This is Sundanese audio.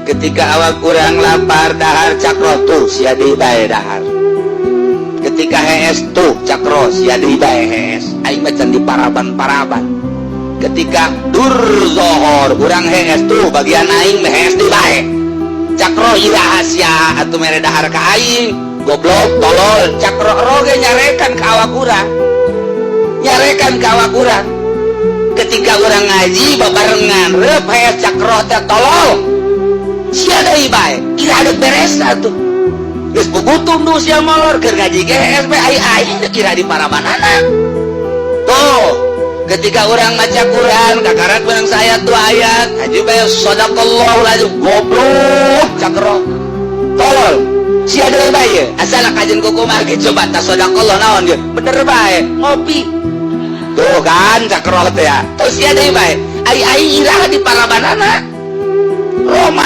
Ketika awak kurang lapar, dahar, cakro tuh sia deui bae dahar. Ketika hees tuh, cakro sia deui bae hees, aing mah can di paraban-paraban. Ketika dur zohor urang hees tuh, bagian aing mah hees deui bae. Cakro iraha sia atuh mere dahar ka aing? Goblok, tolol. Cakro roge nyarekan ka awak urang, nyarekan ka awak urang. Ketika urang ngaji babarengan reup hees, cakro teh, tolol, sia deui bae, iraha deuk beres atuh? Geus bubutung du sia molor, keur ngaji ge hees bae, ai aing deuk iraha di parabanana tuh? Ketika orang maca Quran, kakarak menang saya tuh ayat haji bae, sadaqallahu lazim. Goblok, cakro, tolol, sia deui bae, asal kajian kumaha ge coba tas sadaqallah naon ge bener bae, ngopi tuh kan cakro teh ya. Terus sia deui bae, ai ai iraha di parabanana Roma?